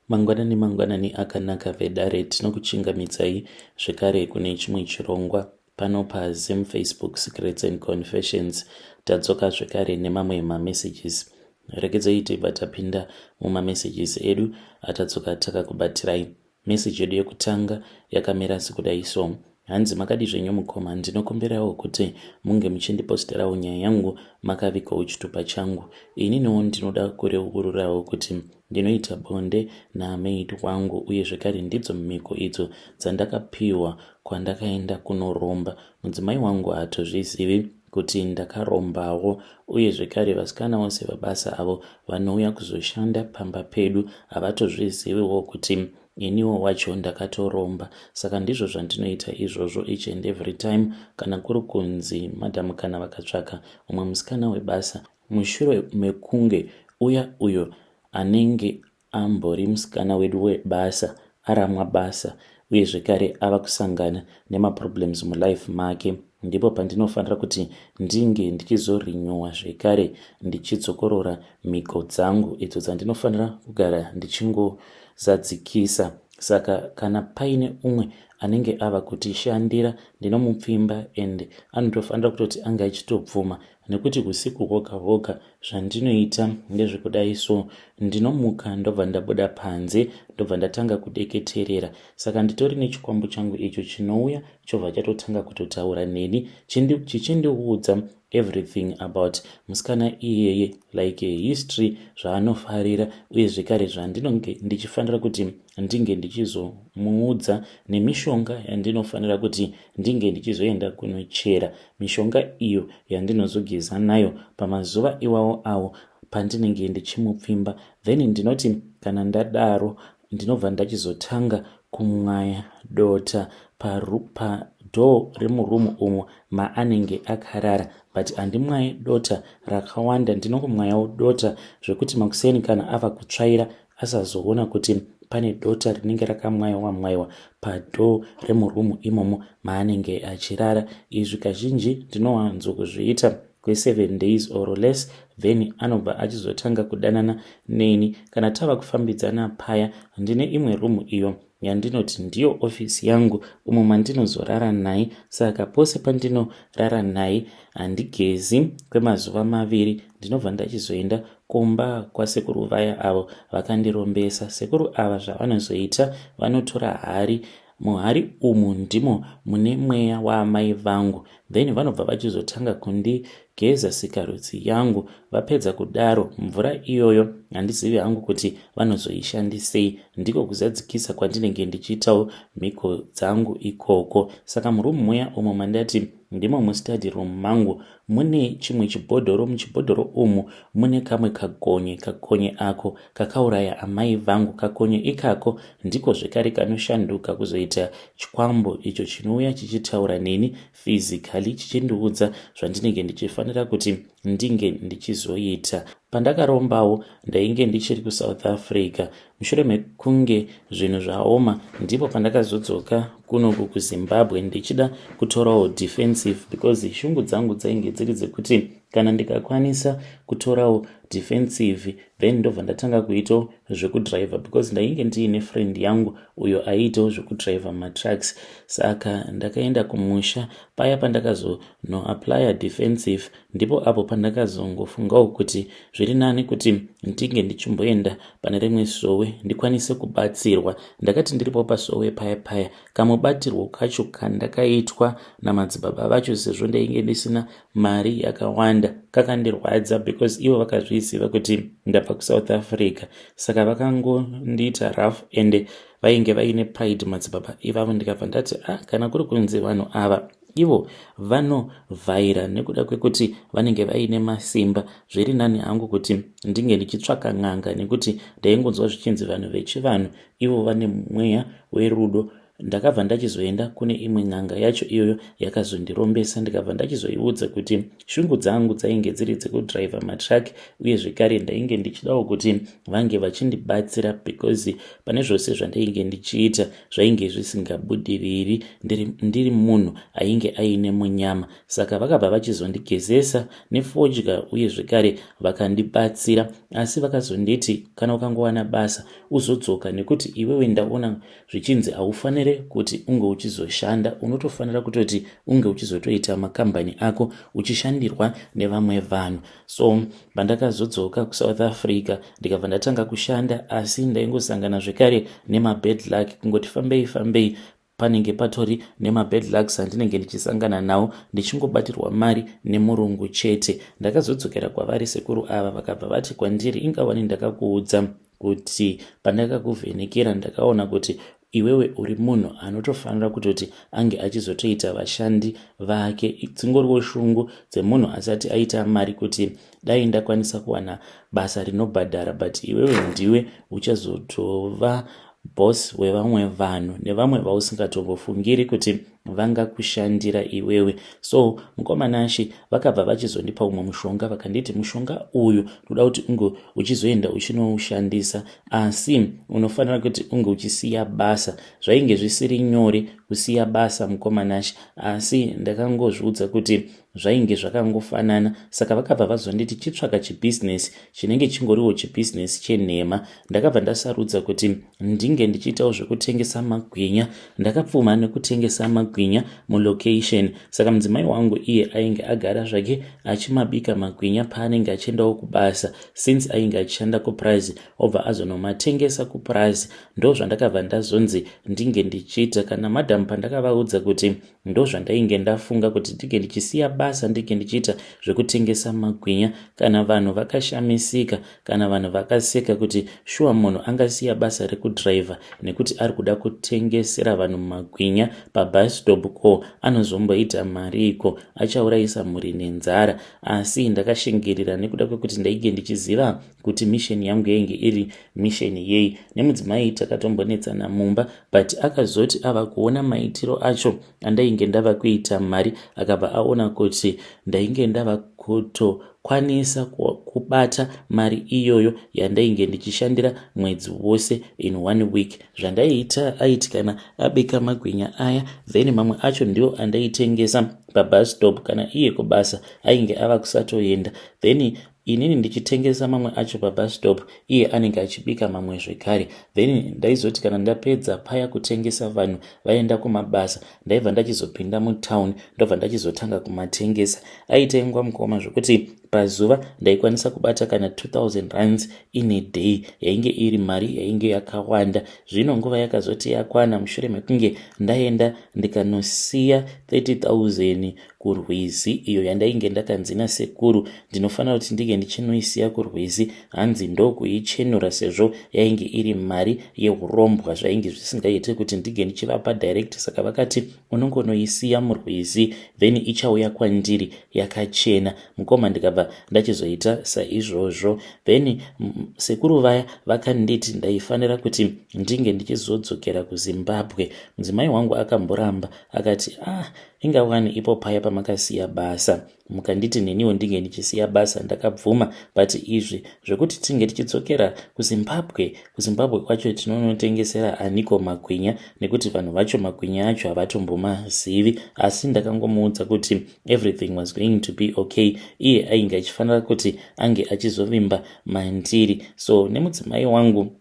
Mangwanani mangwanani akanaka vedare, tinokuchingamidzai zvekare kune chimwe chirongwa pano paZim Facebook Secrets and Confessions. Tadzoka zvekare nemamwe mamessages. Regedzai tibva tapinda mumamessages edu atadzoka takakubatirai. Message yedu yekutanga yakamira sekudai so. Hanzi makadi zvenyu mukoma, ndinokumbirawo kuti munge muchindiposterawo nyaya yangu makavigawo chitupa changu. Ininiwo ndinoda kureururawo kuti ndinoita bonde namaid wangu uye zvekare ndidzo mhiko idzo dzandakapiwa kwandakaenda kunoromba. Mudzimai wangu haatozvizivi kuti ndakarombawo uye zvekare vasikana vose vabasa avo vanouya kuzoshanda pamba pedu havatozviziviwo kuti iniwo wacho ndakatoromba. Saka ndizvo zvandinoita izvozvo each and every time kana kuri kunzi madam kana vakatsvaka umwe musikana webasa mushure mekunge uya uyo anenge ambori musikana wedu webasa aramwa basa uye zvekare ava kusangana nemaproblems mulife make, ndipo pandinofanira kuti ndinge ndichizorinyowa zvekare ndichidzokorora mhiko dzangu idzo dzandinofanira kugara ndichingozadzikisa. Saka kana paine umwe anenge ava kutishandira ndinomupfimba and anotofanira kutoti ange achitobvuma nekuti usiku hwoga hwoga zvandinoita ndezvekudai so, ndinomuka ndobva ndabuda panze ndobva ndatanga kudeketerera. Saka nditori nechikwambo changu icho chinouya chobva chatotanga kutotaura neni chichindiudza everything about musikana iyeye, like history, zvaanofarira uye zvekare zvandinonge ndichifanira kuti ndinge ndichizomuudza nemishonga yandinofanira kuti ndinge ndichizoenda kunochera mishonga iyo yandinozogeza nayo pamazuva iwawo awo pandinenge ndichimupfimba. Then ndinoti kana ndadaro ndinobva ndachizotanga kumwaya dota padoor remurumu umo maanenge akarara, but handimwayi dota rakawanda, ndinongomwayawo dota zvekuti makuseni kana ava kutsvaira asazoona kuti pane dota rinenge rakamwayiwa mwayiwa padoor remurumu imomo maanenge achirara. Izvi kazhinji ndinowanzokuzviita kwe7 days or less, then anobva achizotanga kudanana neni. Kana tava kufambidzana paya, ndine imwe rumu iyo yandinoti ndiyo ofisi yangu umo mandinozorara naye. Saka pose pandinorara naye handigezi kwemazuva 2. Ndinobva ndachizoenda kumba kwasekuru vaya avo vakandirombesa. Sekuru ava zvavanozoita, vanotora hari. Muhari umu ndimo mune mweya waamai vangu. Then vanobva vachizotanga kundigeza sikarudzi yangu. Vapedza kudaro, mvura iyoyo handizivi hangu kuti vanozoishandisei. Ndiko kuzadzikisa kwandinenge ndichiitawo mhiko dzangu ikoko. Saka murumu muya umo mandati ndimo mustudy room mangu mune chimwe chibhodhoro. Muchibhodhoro umu mune kamwe kagonye. Kagonye ako kakauraya amai vangu. Kagonye ikako ndiko zvekare kanoshanduka kuzoita chikwambo icho chinouya chichitaura neni physically, chichindiudza zvandinenge ndichifanira kuti ndinge ndichizoita. Pandakarombawo ndainge ndichiri kuSouth Africa. Mushure mekunge zvinhu zvaoma ndipo pandakazodzoka kunoku kuZimbabwe ndichida kutorawo defensive, because shungu dzangu dzainge dziri dzekuti kana ndikakwanisa kutorawo defensive, then ndobva ndatanga kuitawo zvekudhiraivha, because ndainge ndiine friend yangu uyo aiitawo zvekudhiraivha matrucks. Saka ndakaenda kumusha paya pandakazonoapplya defensive, ndipo apo pandakazongofungawo kuti zviri nani kuti ndinge ndichimboenda pane rimwe sowe ndikwanise kubatsirwa. Ndakati ndiripo pasowe paya paya, kamubatirwo kacho kandakaitwa namadzibaba vacho, sezvo ndainge ndisina mari yakawanda, kakandirwadza, because ivo vakazviziva kuti ndabva kuSouth Africa. Saka vakangondiita rough and vainge vaine pride madzibaba ivavo. Ndikabva ndati, ah, kana kuri kunzi vanhu ava ivo vanovhaira nekuda kwekuti vanenge vaine masimba, zviri nani hangu kuti ndinge ndichitsvaka n'anga, nekuti ndaingonzwa zvichinzi vanhu vechivanhu ivo vane mweya werudo. Ndakabva ndachizoenda kune imwe n'anga yacho iyoyo yakazondirombesa, ndikabva ndachizoiudza kuti shungu dzangu dzainge dziri dzekudriver matruck, uye zvekare ndainge ndichidawo kuti vange vachindibatsira because pane zvose zvandainge ndichiita zvainge zvisingabudiriri, ndiri munhu ainge aine munyama. Saka vakabva vachizondigezesa nefodya uye zvekare vakandibatsira, asi vakazonditi kana ukangowana basa uzodzoka, nekuti iwewe ndaona zvichinzi haufanire kuti unge uchizoshanda, unotofanira kutoti unge uchizotoita makambani ako uchishandirwa nevamwe vanhu. So pandakazodzoka kuSouth Africa, ndikabva ndatanga kushanda, asi ndaingosangana zvekare nemabad luck. Kungoti fambei fambei, panenge patori nemabad lucks andinenge ndichisangana nawo, ndichingobatirwa mari nemurungu chete. Ndakazodzokera kwavari sekuru ava, vakabva vati kwandiri, "Ingawani ndakakuudza kuti pandakakuvhenekera ndakaona kuti iwewe uri munhu anotofanira kutoti ange achizotoita vashandi vake. Dzingoriwo shungu dzemunhu asati aita mari kuti dai ndakwanisa kuwana basa rinobhadhara, but iwewe ndiwe uchazotova boss wevamwe vanhu nevamwe vausingatombofungiri kuti vangakushandira iwewe." So mukomanashi vakabva vachizondipa umwe mushonga, vakanditi, "Mushonga uyu ndoda kuti unge uchizoenda uchinoushandisa, asi unofanira kuti unge uchisiya basa." Zvainge zvisiri nyore kusiya basa, mukomanashi, asi ndakangozviudza kuti zvainge zvakangofanana. Saka vakabva vazonditi chitsvaka chibhizinesi chinenge chingoriwo chibhizinesi chenhema. Ndakabva ndasarudza kuti ndinge ndichiitawo zvekutengesa magwinya. Ndakapfuma nekutengesa magwinya mulocation. Saka mudzimai wangu iye ainge agara zvake achimabika magwinya paanenge achiendawo kubasa, since ainge achishanda kupurazi, obva azonomatengesa kupurazi. Ndo zvandakabva ndazonzi ndinge ndichiita. Kana madhamu pandakavaudza kuti ndo zvandainge ndafunga kuti ndinge ndichisiya basa, ndinge ndichiita zvekutengesa magwinya, kana vanhu vakashamisika, kana vanhu vakaseka kuti shuwa munhu angasiya basa rekudhiraivha nekuti ari kuda kutengesera vanhu magwinya pabus stop? Ko anozomboita mariko? Achaurayisa mhuri nenzara. Asi ndakashingirira nekuda kwekuti ndainge ndichiziva kuti mission yangu yainge iri mission yei. Nemudzimai takatombonetsana mumba, but akazoti ava kuona maitiro acho andainge ndava kuita mari, akabva aona kuti ndainge ndava kutokwanisa kubata mari iyoyo yandainge ndichishandira mwedzi wose in one week. Zvandaiita, aiti kana abika magwinya aya, then mamwe acho ndiwo andaitengesa pabus stop. Kana iye kubasa ainge ava kusatoenda, then inini ndichitengesa mamwe acho pabus stop, iye anenge achibika mamwe zvekare. Then ndaizoti kana ndapedza paya kutengesa, vanhu vaenda kumabasa, ndaibva ndachizopinda mutown, ndobva ndachizotanga kumatengesa. Aitengwa, mukoma, zvokuti pazuva ndaikwanisa kubata kana 2000 rands in a day. Yainge iri mari yainge yakawanda. Zvino nguva yakazoti yakwana, mushure mekunge ndaenda ndikanosiya 30,000 kurwizi, iyo yandainge ndakanzi nasekuru ndinofanira kuti ndinge ndichinoisiya kurwizi, hanzi ndokuichenura, sezvo yainge iri mari yeurombwa, zvainge zvisingaiti kuti ndinge ndichivapa direct. Saka vakati unongonoisiya murwizi, then ichauya kwandiri yakachena. Mukoma, ndikabva ndachizoita saizvozvo. Then sekuru vaya vakanditi ndaifanira kuti ndinge ndichizodzokera kuZimbabwe. Mudzimai wangu akamboramba, akati, "Ah, ingawani ipo paya pamakasiya basa mukanditi neniwo ndinge ndichisiya basa, ndakabvuma, but izvi zvekuti tinge tichidzokera kuZimbabwe, kuZimbabwe kwacho tinonotengesera aniko magwinya, nekuti vanhu vacho magwinya acho havatombomazivi?" Asi ndakangomuudza kuti everything was going to be okay, iye ainge achifanira kuti ange achizovimba mandiri. So nemudzimai wangu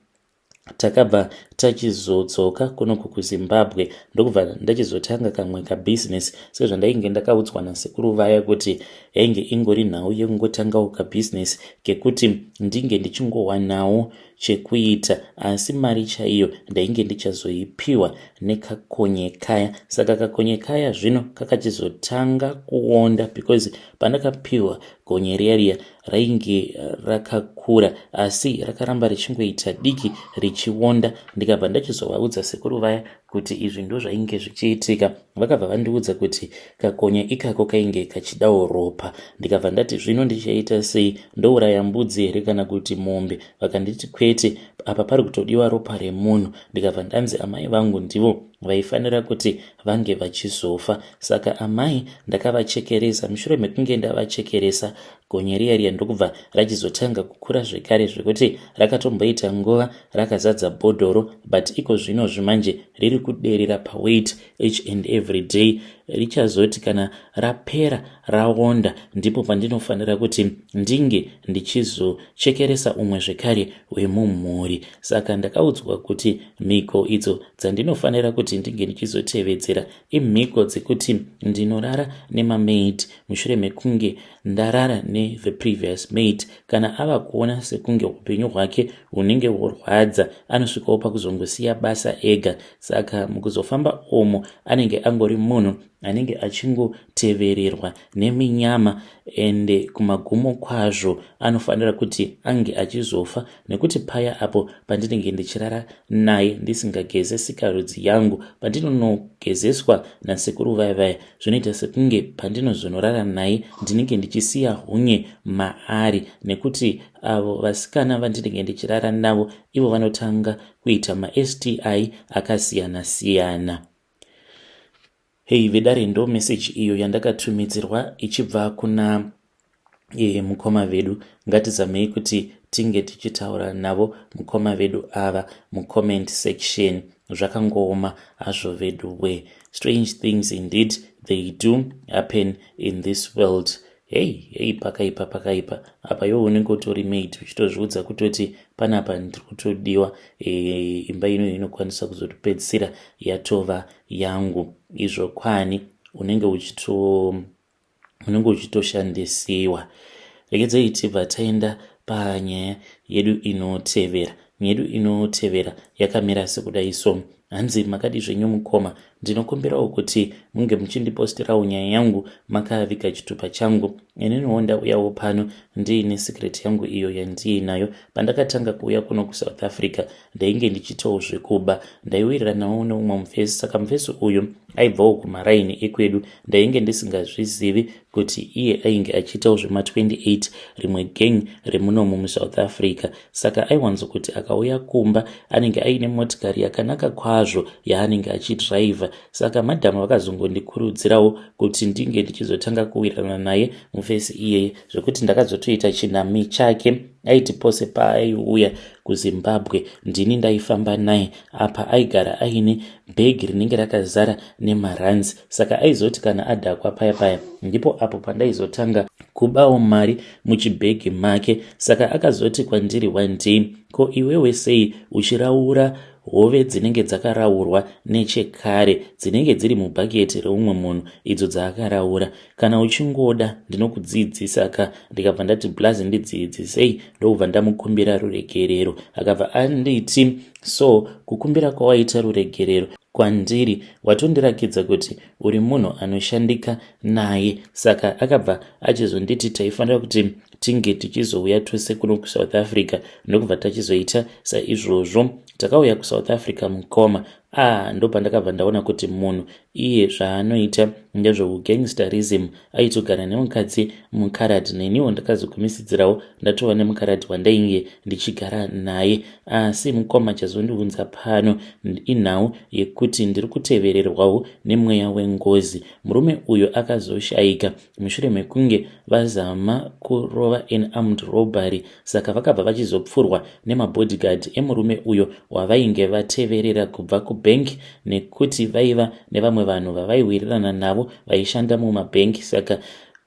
takabva tachizodzoka kunoku kuZimbabwe, ndokubva ndachizotanga kamwe kabhizinesi, sezvandainge ndakaudzwa nasekuru vaya kuti yainge ingori nhau yekungotangawo kabhizinesi kekuti ndinge ndichingowanawo chekuita, asi mari chaiyo ndainge ndichazoipiwa nekakonye kaya. Saka kakonye kaya zvino kakachizotanga kuonda, because pandakapiwa gonye riya riya rainge rakakura, asi rakaramba richingoita diki richionda. Ndikabva ndachizovaudza sekuru vaya kuti izvi ndo zvainge zvichiitika. Vakabva vandiudza kuti kakonye ikako kainge kachidawo ropa. Ndikabva ndati, "Zvino ndichaita sei? Ndouraya mbudzi here kana kuti mombe?" Vakanditi, "Kwete, Apa pari kutodiwa ropa remunhu. Ndikabva ndanzi amai vangu ndivo vaifanira kuti vange vachizofa. Saka amai ndakavachekeresa. Mushure mekunge ndavachekeresa, gonye riya riya ndokubva rachizotanga kukura zvekare, zvekuti rakatomboita nguva rakazadza bhodhoro, but iko zvino zvimanje riri kuderera paweight each and every day. Richazoti kana rapera raonda, ndipo pandinofanira kuti ndinge ndichizochekeresa umwe zvekare wemumhuri. Saka ndakaudzwa kuti mhiko idzo dzandinofanira kuti ndinge ndichizotevedzera imhiko dzekuti ndinorara nemamaid. Mushure mekunge ndarara nethe previous maid, kana ava kuona sekunge upenyu hwake hunenge hworwadza, anosvikawo pakuzongosiya basa ega. Saka mukuzofamba umo anenge angori munhu anenge achingotevererwa neminyama, ende kumagumo kwazvo anofanira kuti ange achizofa, nekuti paya apo pandinenge ndichirara naye ndisingageze sikarudzi yangu, pandinonogezeswa nasekuru vaya vaya, zvinoita sekunge pandinozonorara naye ndinenge ndichisiya hunye maari, nekuti avo vasikana vandinenge ndichirara navo ivo vanotanga kuita maSTI akasiyana-siyana. Hei vedare, ndo meseji iyo yandakatumidzirwa ichibva kuna mukoma vedu. Ngatizamei kuti tinge tichitaura navo mukoma vedu ava mucomment section. Zvakangooma hazvo vedu we. Strange things indeed, they do happen in this world. Hei hei, pakaipa, pakaipa apa. Iwo unenge utori maid, uchitozviudza kutoti panapa ndiri kutodiwa, imba ino inokwanisa kuzotopedzisira yatova yangu. Izvo kwani unenge uchitoshandisiwa. Regedzei tibva taenda panyaya yedu inotevera. Nyaya yedu inotevera yakamira sekudai so. Hanzi, "Makadi zvenyu mukoma? Ndinokumbirawo kuti munge muchindipostirawo nyaya yangu makaviga chitupa changu. Ininiwo ndauyawo pano ndiine secret yangu iyo yandiinayo. Pandakatanga kuuya kuno kuSouth Africa, ndainge ndichitawo zvekuba. Ndaiwiriranawo neumwe mufesi. Saka mufesi uyu aibvawo kumaraini ekwedu. Ndainge ndisingazvizivi kuti iye ainge achiitawo zvema28, rimwe gang remunomu muSouth Africa. Saka aiwanzokuti akauya kumba anenge aine motikari yakanaka kwazvo yaanenge achidhiraivha. Saka madhamu vakazongondikurudzirawo kuti ndinge ndichizotanga kuwirirana naye mufesi iyeye, zvekuti ndakazotoita chinami chake. Aiti pose paaiuya kuZimbabwe ndini ndaifamba naye. Apa aigara aine bhegi rinenge rakazara nemaranzi. Saka aizoti kana adhakwa paya paya, ndipo apo pandaizotanga kubawo mari muchibhegi make. Saka akazoti kwandiri one day, 'Ko iwewe sei uchiraura hove dzinenge dzakaraurwa nechekare, dzinenge dziri mubhaketi reumwe munhu idzo dzaakaraura? Kana uchingoda ndinokudzidzisa ka.' Ndikabva ndati, 'Blazi, ndidzidzisei.' Ndokubva ndamukumbira ruregerero. Akabva anditi, 'So kukumbira kwawaita ruregerero kwandiri, watondirakidza kuti uri munhu anoshandika naye.' Saka akabva achizonditi taifanira kuti tinge tichizouya tose kuno kuSouth Africa, ndokubva tachizoita saizvozvo. Takauya kuSouth Africa, mukoma. Ah, ndopandakabva ndaona kuti munhu iye zvaanoita ndezveugangsterism. Aitogara nemukadzi mukaradhi. Neniwo ndakazogumisidzirawo ndatova nemukaradhi wandainge ndichigara naye. Asi mukoma, chazondiunza pano inhau yekuti ndiri kutevererwawo nemweya wengozi. Murume uyu akazoshayika mushure mekunge vazama kurova an armed robbery. Saka vakabva vachizopfurwa nemabodyguard emurume uyo wavainge vateverera kubva kubhengi, nekuti vaiva nevamwe vanhu vavaiwirirana navo vaishanda mumabhengi. Saka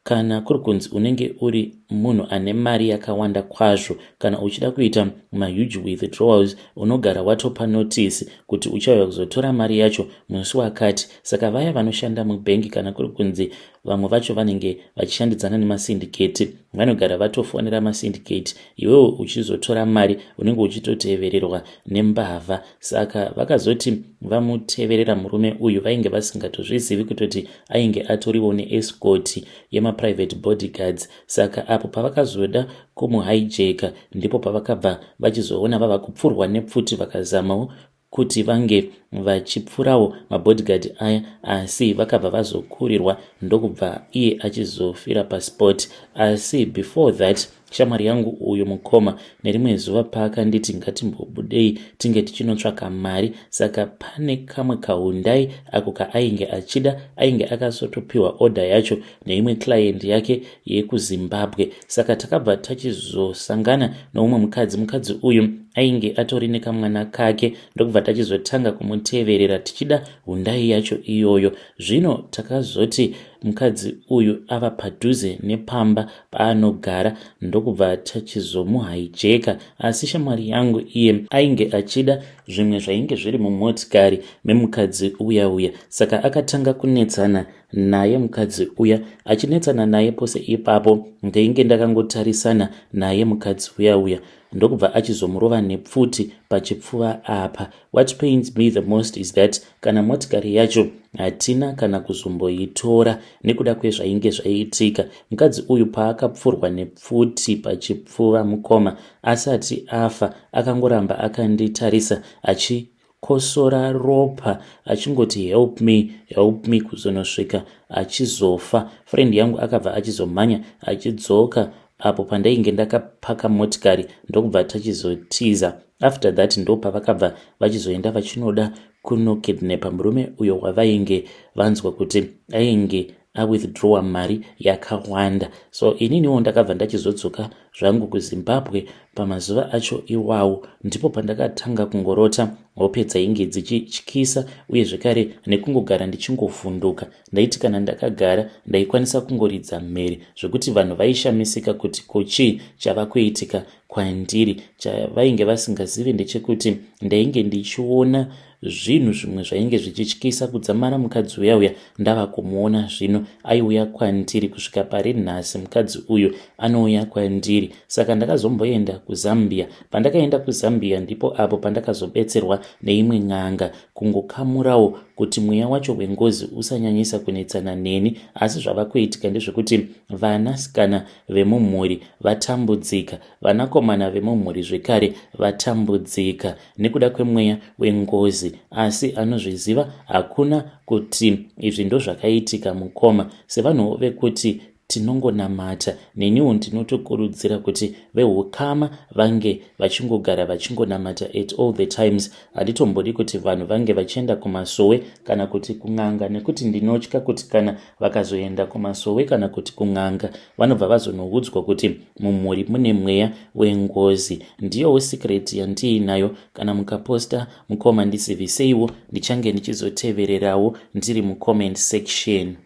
kana kuri kunzi unenge uri munhu ane mari yakawanda kwazvo, kana uchida kuita mahuge withdrawals, unogara watopa notice kuti uchauya kuzotora mari yacho musi wakati. Saka vaya vanoshanda mubhengi, kana kuri kunzi vamwe vacho vanenge vachishandidzana nemasyndicate, vanogara vatofonera masyndicate. Iwewo uchizotora mari unenge uchitotevererwa nembavha. Saka vakazoti vamuteverera murume uyu, vainge vasingatozvizivi kutoti ainge atoriwo neescort yemaprivate bodyguards. Saka apo pavakazoda kumuhijacka, ndipo pavakabva vachizoona vava kupfurwa nepfuti. Vakazamawo kuti vange vachipfurawo mabodyguard aya asi vakabva vazokurirwa ndokubva iye achizofira paspot. Asi before that shamwari yangu uyu mukoma nerimwe zuva paakanditi ngatimbobudei tinge tichinotsvaka mari, saka pane kamwe kaHyundai ako kaainge achida, ainge akasotopiwa order yacho neimwe client yake yekuZimbabwe. Saka takabva tachizosangana noumwe mukadzi. Mukadzi uyu ainge atori nekamwana kake, ndokubva tachizotanga kumuteverera tichida Hyundai yacho iyoyo. Zvino takazoti mukadzi uyu ava padhuze nepamba paanogara, ndokubva tachizomuhaijeka. Asi shamwari yangu iye ainge achida zvimwe zvainge zviri mumotikari memukadzi uya uya, saka akatanga kunetsana naye mukadzi uya. Achinetsana naye pose ipapo ndainge ndakangotarisana naye mukadzi uya uya, ndokubva achizomurova nepfuti pachipfuva apa. What pains me the most is that kana motikari yacho hatina kana kuzomboitora nekuda kwezvainge zvaitika. Mukadzi uyu paakapfurwa nepfuti pachipfuva, mukoma, asati afa akangoramba akanditarisa achikosora ropa, achingoti, "Help me, help me," kuzonosvika achizofa. Friend yangu akabva achizomhanya achidzoka apo pandainge ndakapaka motikari, ndokubva tachizotiza. After that ndo pavakabva vachizoenda vachinoda kunokidnapa murume uyo wavainge vanzwa kuti ainge awithdrawa mari yakawanda. So ininiwo ndakabva ndachizodzoka zvangu kuZimbabwe. Pamazuva acho iwawo ndipo pandakatanga kungorota hope dzainge dzichityisa, uye zvekare nekungogara ndichingovhunduka. Ndaiti kana ndakagara ndaikwanisa kungoridza mhere zvekuti vanhu vaishamisika kuti ko chii chava kuitika kwandiri. Chavainge vasingazivi ndechekuti ndainge ndichiona zvinhu zvimwe zvainge zvichityisa kudzamara mukadzi uya uya ndava kumuona zvino aiuya kwandiri. Kusvika pari nhasi mukadzi uyu anouya kwandiri. Saka ndakazomboenda kuZambia. Pandakaenda kuZambia ndipo apo pandakazobetserwa neimwe n'anga kungokamurawo kuti mweya wacho wengozi usanyanyisa kunetsana neni. Asi zvava kuitika ndezvekuti vanasikana vemumhuri vatambudzika, vanakomana vemumhuri zvekare vatambudzika nekuda kwemweya wengozi, asi anozviziva hakuna kuti izvi ndo zvakaitika. Mukoma, sevanhuwo vekuti tinongonamata, neniwo ndinotokurudzira kuti veukama vange vachingogara vachingonamata at all the times. Handitombodi kuti vanhu vange vachienda kumasowe kana kuti kun'anga, nekuti ndinotya kuti kana vakazoenda kumasowe kana kuti kun'anga vanobva vazonoudzwa kuti mumhuri mune mweya wengozi. Ndiyowo secret yandiinayo. Kana mukaposta, mukoma, ndiziviseiwo, ndichange ndichizotevererawo ndiri mucomment section.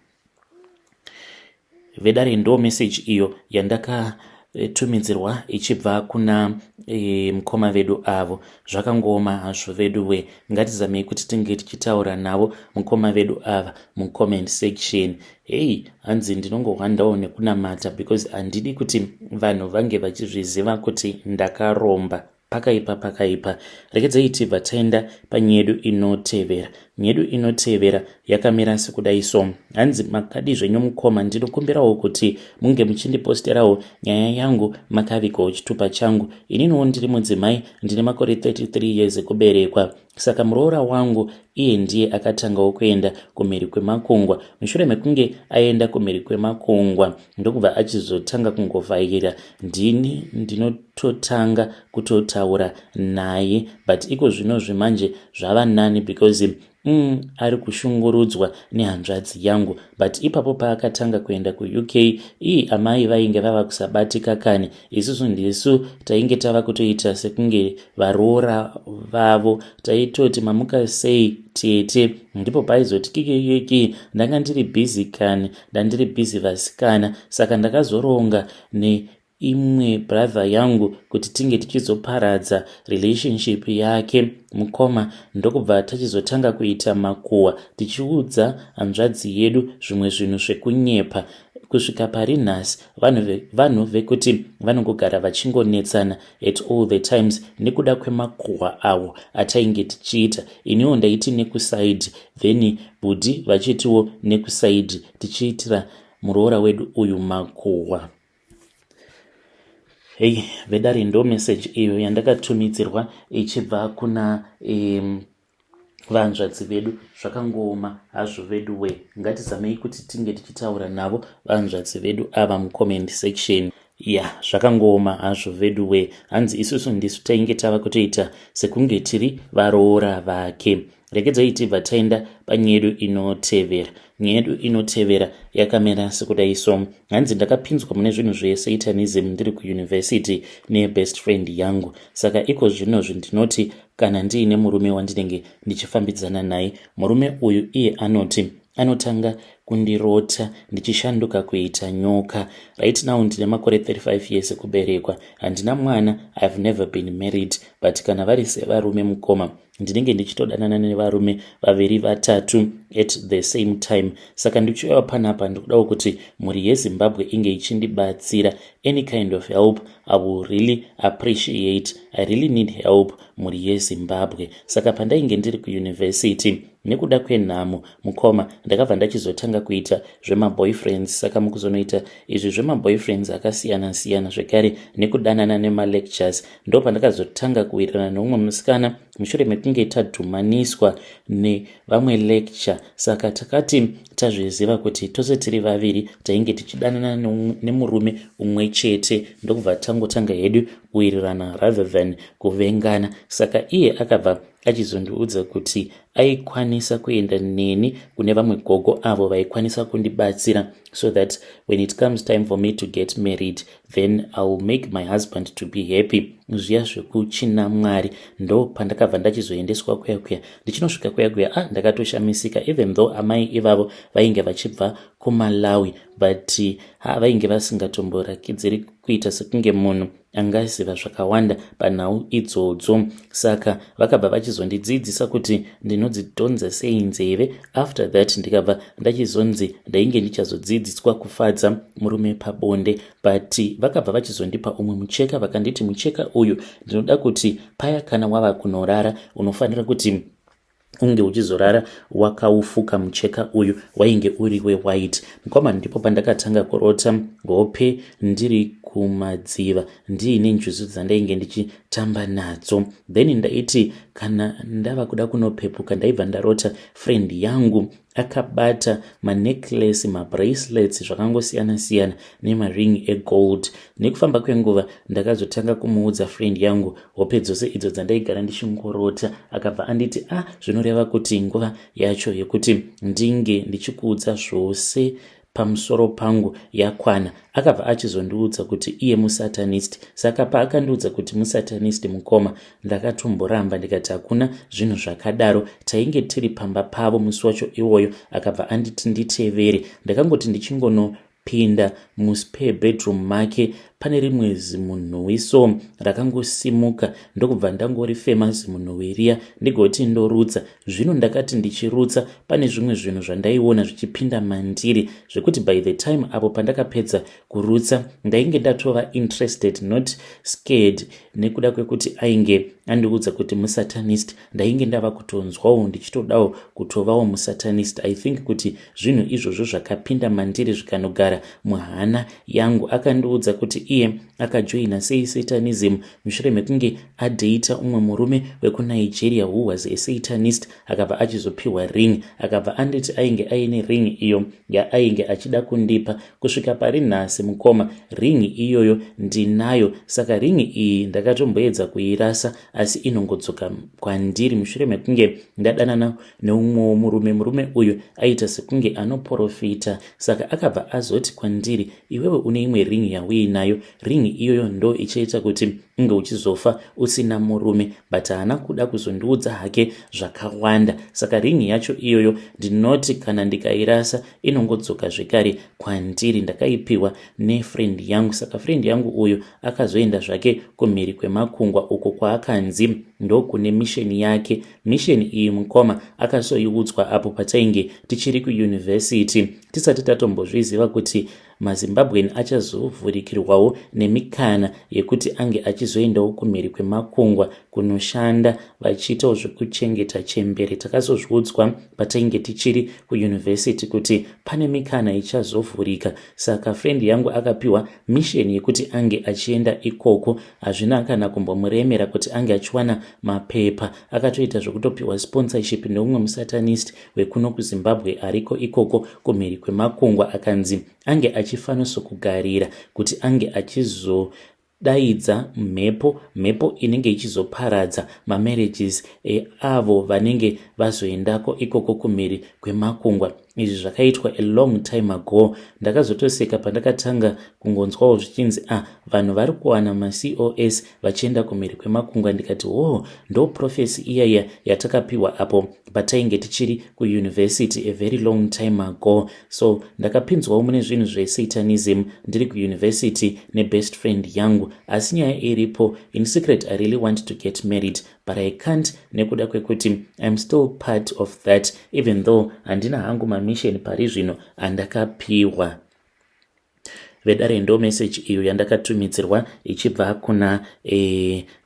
Vedare, ndo message iyo yandakatumidzirwa ichibva kuna mukoma vedu avo. Zvakangooma hazvo vedu we. Ngatizamei kuti tinge tichitaura navo mukoma vedu ava mucomment section. Hei, hanzi ndinongohwandawo nekunamata because handidi kuti vanhu vange vachizviziva kuti ndakaromba. Pakaipa, pakaipa. Rekedzai tibva taenda panyedu inotevera. Nyedu inotevera yakamira sekudai so. Hanzi, "Makadi zvenyu mukoma? Ndinokumbirawo kuti munge muchindiposterawo nyaya yangu makavigawo chitupa changu. Ininiwo ndiri mudzimai, ndine makore 33 years ekuberekwa. Saka muroora wangu iye ndiye akatangawo kuenda kumhiri kwemakungwa. Mushure mekunge aenda kumhiri kwemakungwa, ndokubva achizotanga kungovhaira. Ndini ndinototanga kutotaura naye, but iko zvino zvimanje zvava nani because ari kushungurudzwa nehanzvadzi yangu. But ipapo paakatanga kuenda kuUK, ii, amai vainge vava kusabatika kani. Isusu ndisu tainge tava kutoita sekunge varoora vavo. Taitoti, 'Mamuka sei tete?' Ndipo paizoti, 'Kikikiki, ndanga ndiri busy kani, ndandiri busy vasikana.' Saka ndakazoronga neimwe brother yangu kuti tinge tichizoparadza relationship yake, mukoma, ndokubva tachizotanga kuita makuhwa tichiudza hanzvadzi yedu zvimwe zvinhu zvekunyepa. Kusvika pari nhasi vanhu vekuti vanongogara vachingonetsana at all the times nekuda kwemakuhwa awo atainge tichiita. Iniwo ndaiti nekuside, then bhudhi vachitiwo nekuside, tichiitira muroora wedu uyu makuhwa." Hei vedare, ndo message iyo yandakatumidzirwa ichibva kuna Vanzvadzi vedu zvakangooma hazvo veduwe. Ngatizamei kuti tinge tichitaura navo vanzvadzi vedu ava mucomment section. Ya, zvakangooma hazvo veduwe. Hanzi isusu ndisu tainge tava kutoita sekunge tiri varoora vake. Regedzai tibva taenda panyaya yedu inotevera. Nyaya yedu inotevera yakamira sekudai so. Hanzi ndakapinzwa mune zvinhu zvesatanism ndiri kuuniversity nebest friend yangu. Saka iko zvinozvi ndinoti kana ndiine murume wandinenge ndichifambidzana naye, murume uyu iye anoti anotanga kundirota ndichishanduka kuita nyoka. Right now ndine makore 35 years ekuberekwa, handina mwana. I've never been married, but kana vari sevarume, mukoma, ndinenge ndichitodanana nevarume vaviri, vatatu at the same time. Saka ndichiuyawo panapa ndikudawo kuti mhuri yeZimbabwe inge ichindibatsira. Any kind of help I will really appreciate. I really need help, mhuri yeZimbabwe. Saka pandainge ndiri kuuniversity, nekuda kwenhamo, mukoma, ndakabva ndachizotanga kuita zvemaboyfriends. Saka mukuzonoita izvi zvemaboyfriends akasiyana-siyana, zvekare nekudanana nemalectures, ndo pandakazotanga kuwirirana neumwe musikana mushure mekunge tadhumaniswa nevamwe lecture. Saka takati tazviziva kuti tose tiri vaviri tainge tichidanana nemurume umwe chete, ndokubva tangotanga hedu kuwirirana rather than kuvengana. Saka iye akabva achizondiudza kuti aikwanisa kuenda neni kune vamwe gogo avo vaikwanisa kundibatsira, so that when it comes time for me to get married, then I will make my husband to be happy, zviya zvekuchina Mwari. Ndo pandakabva ndachizoendeswa kuya kuya. Ndichinosvika kuya kuya, ah, ndakatoshamisika. Even though amai ivavo vainge vachibva kuMalawi, but ha, vainge vasingatomborakidziri kuita sekunge munhu angaziva zvakawanda panhau idzodzo. Saka vakabva vachizondidzidzisa kuti ndinodzidhonza sei nzeve. After that ndikabva ndachizonzi ndainge ndichazodzidziswa kufadza murume pabonde, but vakabva vachizondipa umwe mucheka. Vakanditi, "Mucheka uyu ndinoda kuti paya kana wava kunorara, unofanira kuti unge uchizorara wakaufuka." Mucheka uyu wainge uri wewhite, mukoma. Ndipo pandakatanga kurota hope ndiri kumadziva ndiine njuzu dzandainge ndichitamba nadzo. Then ndaiti kana ndava kuda kunopepuka, ndaibva ndarota friend yangu akabata manecklace, mabracelets, zvakangosiyana-siyana, nemaring egold. Nekufamba kwenguva ndakazotanga kumuudza friend yangu hope dzose idzo dzandaigara ndichingorota. Akabva anditi, "A ah, zvinoreva kuti nguva yacho yekuti ndinge ndichikuudza zvose pamusoro pangu yakwana." Akabva achizondiudza kuti iye musatanist. Saka paakandiudza kuti musatanist, mukoma, ndakatomboramba, ndikati hakuna zvinhu zvakadaro. Tainge tiri pamba pavo musi wacho iwoyo. Akabva anditi nditevere. Ndakangoti ndichingonopinda muspare bedroom make, pane rimwe zimunhuwi so rakangosimuka, ndokubva ndangorifema zimunhuwi riya, ndigoti ndorutsa. Zvino ndakati ndichirutsa, pane zvimwe zvinhu zvandaiona zvichipinda mandiri, zvekuti by the time apo pandakapedza kurutsa, ndainge ndatova interested, not scared. Nekuda kwekuti ainge andiudza kuti musatanist, ndainge ndava kutonzwawo ndichitodawo kutovawo musatanist. I think kuti zvinhu izvozvo zvakapinda mandiri zvikanogara muhana yangu. Akandiudza kuti iye akajoina sei satanism mushure mekunge adheita umwe murume wekuNigeria who was a satanist. Akabva achizopiwa ring. Akabva anditi ainge aine ring iyo yaainge achida kundipa. Kusvika pari nhasi, mukoma, ring iyoyo ndinayo. Saka ring iyi ndakatomboedza kuirasa, asi inongodzoka kwandiri mushure mekunge ndadanana neumwewo murume. Murume uyu aita sekunge anoprofita. Saka akabva azoti kwandiri, "Iwewe une imwe ring yauinayo. Ring iyoyo ndo ichaita kuti unge uchizofa usina murume." But haana kuda kuzondiudza hake zvakawanda. Saka ring yacho iyoyo ndinoti kana ndikairasa, inongodzoka zvekare kwandiri. Ndakaipiwa nefriend yangu. Saka friend yangu uyu akazoenda zvake kumhiri kwemakungwa, uko kwaakanzi ndokune mission yake. Mission iyi, mukoma, akazoiudzwa apo patainge tichiri kuuniversity, tisati tatombozviziva kuti maZimbabwean achazovhurikirwawo nemikana yekuti ange achizoshandisa. vachizoendawo kumhiri kwemakungwa kunoshanda vachiitawo zvekuchengeta chembere. Takazozviudzwa patainge tichiri kuyunivhesiti kuti pane mikana ichazovhurika, saka friend yangu akapiwa mission yekuti ange achienda ikoko. Hazvina kana kumbomuremera kuti ange achiwana mapepa, akatoita zvekutopiwa sponsorship neumwe musatanist wekuno kuZimbabwe ariko ikoko kumhiri kwemakungwa, akanzi ange achifanosokugarira kuti ange achizodaidza mhepo, mhepo inenge ichizoparadza mamarriages eavo vanenge vazoendako ikoko kumhiri kwemakungwa. Izvi zvakaitwa a long time ago. Ndakazotoseka pandakatanga kungonzwawo zvichinzi, "A ah, vanhu vari kuwana maCOS vachienda kumhiri kwemakungwa." Ndikati, "Oh, ndo prophecy iyaiya yatakapiwa apo patainge tichiri kuyunivhesity a very long time ago." So ndakapinzwawo mune zvinhu zvesatanism ndiri kuyunivhesity nebest friend yangu. Asi nyaya iripo, in secret I really want to get married, but I can't nekuda kwekuti I'm still part of that, even though handina hangu mamission pari zvino andakapiwa. Vedare, ndo message iyo yandakatumidzirwa ichibva kuna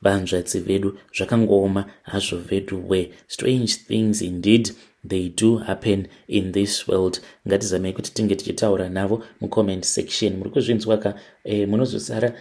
vanzvadzi vedu. Zvakangooma hazvo vedu we. Strange things indeed, they do happen in this world. Ngatizamei kuti tinge tichitaura navo mucomment section. Muri kuzvinzwa ka? Munozosara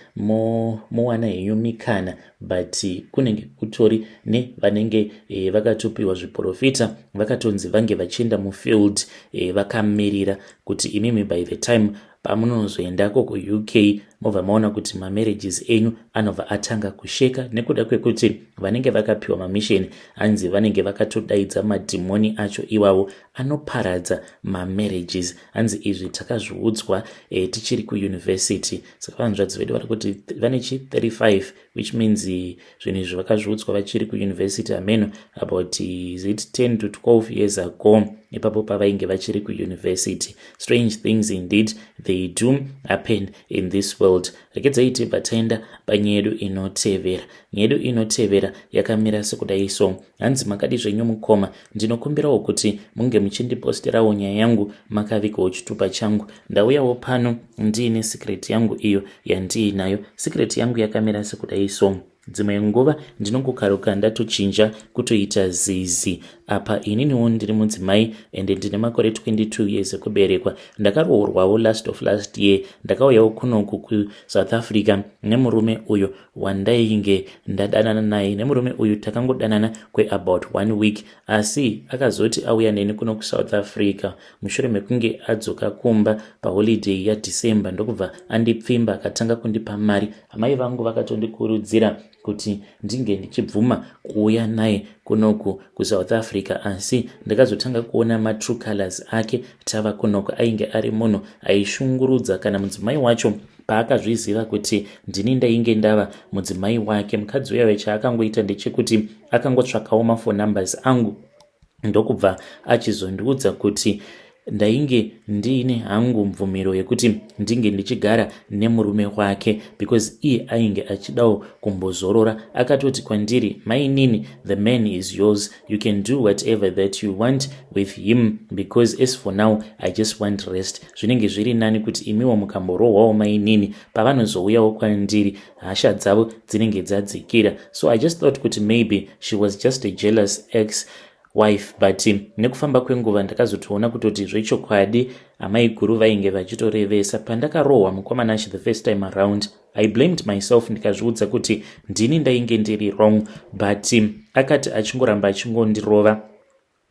mowana henyu mikana, but kunenge kutori nevanenge vakatopiwa zviprofita, vakatonzi vange vachienda mufield vakamirira kuti imimi by the time pamunozoendako kuUK mobva maona kuti mamarriages enyu anobva atanga kusheka, nekuda kwekuti vanenge vakapiwa mamission, hanzi vanenge vakatodaidza madhimoni acho iwawo anoparadza mamarriages. Hanzi izvi takazviudzwa tichiri kuyunivhesity. Saka vanzvadzi vedu vari kuti vane chi 35, which means zvinhu izvi vakazviudzwa vachiri kuyunivhesity, ameno about, is it 10 to 12 years ago, ipapo pavainge vachiri kuyunivhesity. Strange things indeed, they do happen in this world. Regedzai tibva taenda panyaya yedu inotevera. Nyaya yedu inotevera yakamira sekudai so. Hanzi, "Makadi zvenyu mukoma? Ndinokumbirawo kuti munge muchindiposterawo nyaya yangu makavigawo chitupa changu. Ndauyawo pano ndiine secret yangu iyo yandiinayo. Secret yangu yakamira sekudai so. Dzimwe nguva ndinongokaruka ndatochinja kutoita zizi. Apa ininiwo ndiri mudzimai ende ndine makore 22 years ekuberekwa. Ndakaroorwawo last of last year. Ndakauyawo kunoku kuSouth Africa nemurume uyo wandainge ndadanana naye. Nemurume uyu takangodanana kweabout one week, asi akazoti auya neni kuno kuSouth Africa mushure mekunge adzoka kumba paholiday yaDecember, ndokubva andipfimba akatanga kundipa mari. Amai vangu vakatondikurudzira kuti ndinge ndichibvuma kuuya naye kunoku kuSouth Africa, asi ndakazotanga kuona matrue colors ake tava kunoku. Ainge ari munhu aishungurudza kana mudzimai wacho. Paakazviziva kuti ndini ndainge ndava mudzimai wake, mukadzi uyayo chaakangoita ndechekuti akangotsvakawo maphone numbers angu, ndokubva achizondiudza kuti ndainge ndiine hangu mvumiro yekuti ndinge ndichigara nemurume wake because iye ainge achidawo kumbozorora. Akatoti kwandiri, 'Mainini, the man is yours. You can do whatever that you want with him because as for now I just want rest. Zvinenge zviri nani kuti imiwo mukamborohwawo mainini, pavanozouyawo kwandiri hasha dzavo dzinenge dzadzikira.' So I just thought kuti maybe she was just a jealous ex wife, but nekufamba kwenguva ndakazotoona kutoti zvechokwadi amai guru vainge vachitorevesa. Pandakarohwa mukomanashi the first time around, I blamed myself, ndikazviudza kuti ndini ndainge ndiri wrong, but akati achingoramba achingondirova,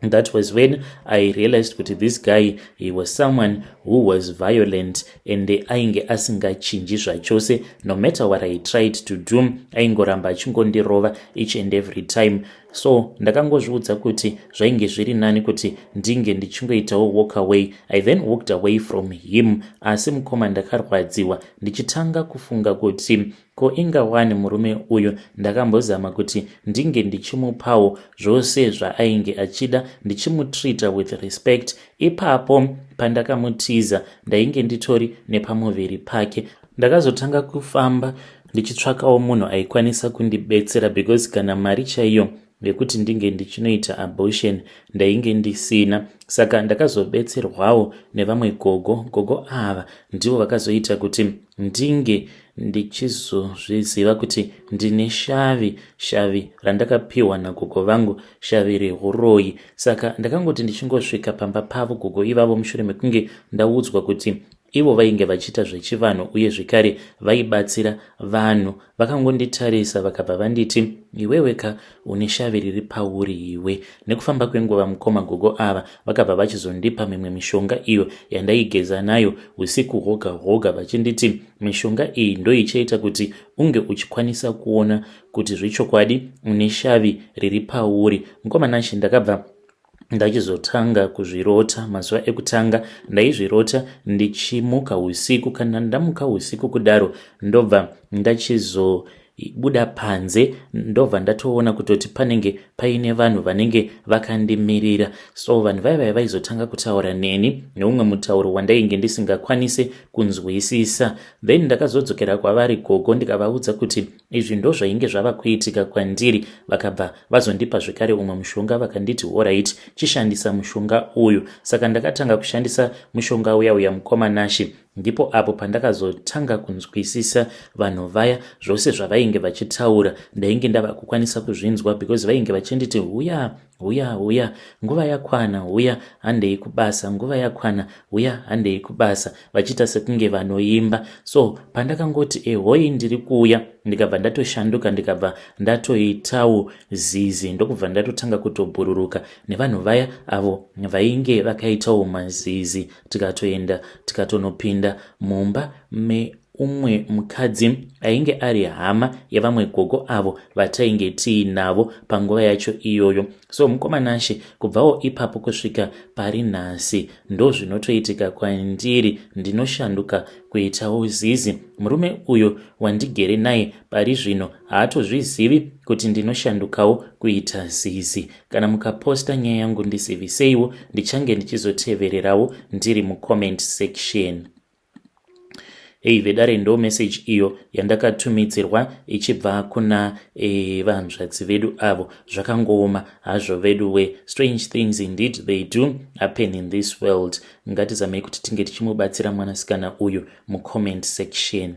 that was when I realized kuti this guy, he was someone who was violent and ainge asingachinji zvachose. No matter what I tried to do, aingoramba achingondirova each and every time. So ndakangozviudza kuti zvainge zviri nani kuti ndinge ndichingoitawo walk away. I then walked away from him. Asi mukoma, ndakarwadziwa ndichitanga kufunga kuti ko ingawani murume uyu ndakambozama kuti ndinge ndichimupawo zvose zvaainge achida, ndichimutreata with respect. Ipapo pandakamutiza ndainge nditori nepamuviri pake. Ndakazotanga kufamba ndichitsvakawo munhu aikwanisa kundibetsera because kana mari chaiyo yekuti ndinge ndichinoita abortion ndainge ndisina. Saka ndakazobetserwawo nevamwe gogo. Gogo ava ndivo vakazoita kuti ndinge Ndichizozviziva kuti ndine shavi, shavi randakapiwa nagogo vangu, shavi rehuroyi. Saka ndakangoti ndichingosvika pamba pavo gogo ivavo mushure mekunge ndaudzwa kuti ivo vainge vachiita zvechivanhu uye zvekare vaibatsira vanhu, vakangonditarisa vakabva vanditi, "Iwewe ka, une shavi riri pauri iwe." Nekufamba kwenguva, mukoma, gogo ava vakabva vachizondipa mimwe mishonga iyo yandaigeza nayo usiku hwoga hwoga, vachinditi mishonga iyi ndoichaita kuti unge uchikwanisa kuona kuti zvechokwadi une shavi riri pauri. Mukoma Nashe, ndakabva ndachizotanga kuzvirota. Mazuva ekutanga ndaizvirota ndichimuka usiku. Kana ndamuka usiku kudaro, ndobva ndachizobuda panze, ndobva ndatoona kutoti panenge paine vanhu vanenge vakandimirira. So vanhu vaya vaya vaizotanga kutaura neni neumwe mutauro wandainge ndisingakwanisi kunzwisisa. Then ndakazodzokera kwavari gogo, ndikavaudza kuti izvi ndo zvainge zvava kuitika kwandiri. Vakabva vazondipa zvekare umwe mushonga, vakanditi, "Alright, chishandisa mushonga uyu." Saka ndakatanga kushandisa mushonga uya uya, mukoma Nashe. Ndipo apo pandakazotanga kunzwisisa vanhu vaya. Zvose zvavainge vachitaura ndainge ndava kukwanisa kuzvinzwa, because vainge vachinditi, "Huya, huya, huya, nguva yakwana, huya, handei kubasa, nguva yakwana, huya, handei kubasa," vachiita sekunge vanoimba. So pandakangoti, "Ehoi, ndiri kuuya," ndikabva ndatoshanduka, ndikabva ndatoitawo zizi, ndokubva ndatotanga kutobhururuka nevanhu vaya avo vainge vakaitawo mazizi. Tikatoenda, tikatonopinda mumba meumwe mukadzi ainge ari hama yevamwe gogo avo vatainge tiinavo panguva yacho iyoyo. So mukoma Nashe, kubvawo ipapo kusvika pari nhasi, ndo zvinotoitika kwandiri, ndinoshanduka kuitawo zizi. Murume uyo wandigere naye pari zvino haatozvizivi kuti ndinoshandukawo kuita zizi. Kana mukaposta nyaya yangu, ndiziviseiwo, ndichange ndichizotevererawo ndiri mucomment section. Hei vedare, ndo message iyo yandakatumidzirwa ichibva kuna vanzvadzi vedu avo. Zvakangooma hazvo vedu we. Strange things indeed, they do happen in this world. Ngatizamei kuti tinge tichimubatsira mwanasikana uyu mucomment section.